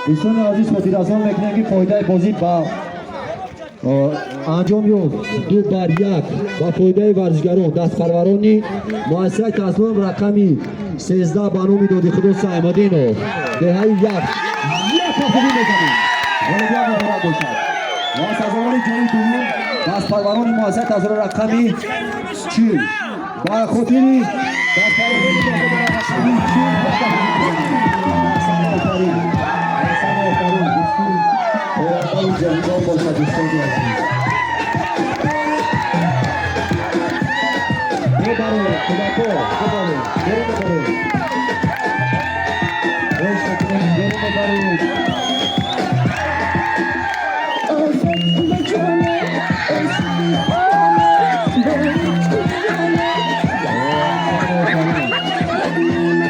Дӯстони азиз, хотиррасон мекунем, ки фоидаи бозӣ ба анҷом ёфт 2-1 ба фоидаи варзишгарон, дастпарварони муассисаи таҳсилот рақами 13 ба номи Додихудо Саймадинов, деҳаи Як. Як кафкӯбӣ мезанем. Ғолибият муборак бошад. Ва сазовори ҷои дуввум дастпарварони муассисаи таҳсилот рақами 40. Ба хотири дастпарварони рақами 40 як кафкӯбӣ мезанем. Аҳсан, офарин, аҳсан, офарин! Дӯстӣ ояндаи ҷавидон бошад, дӯстони азиз. Мебарем, кӯдако, мебарем, берун мебарем. Хоҳиш мекунем, берун мебарем. Озод ба ҷона, ошиқи хона, бои Офарин! Як нима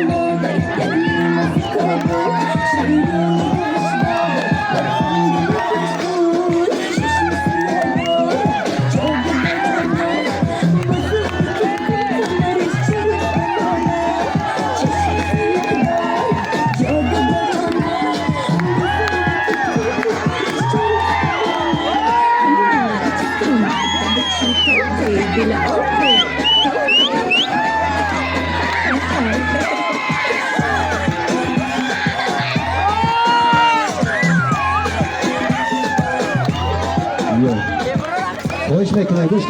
модар, як нима Кобул, ширини гӯшвора, лабханди хушбӯй, чашми сиёҳ, ҷоги барона, бо зулфи камараш чорхона, чашми сиёҳ, ҷоги барона, бо зулфи камараш чорхона. Дил окей. Хоҳиш мекунем, гӯш.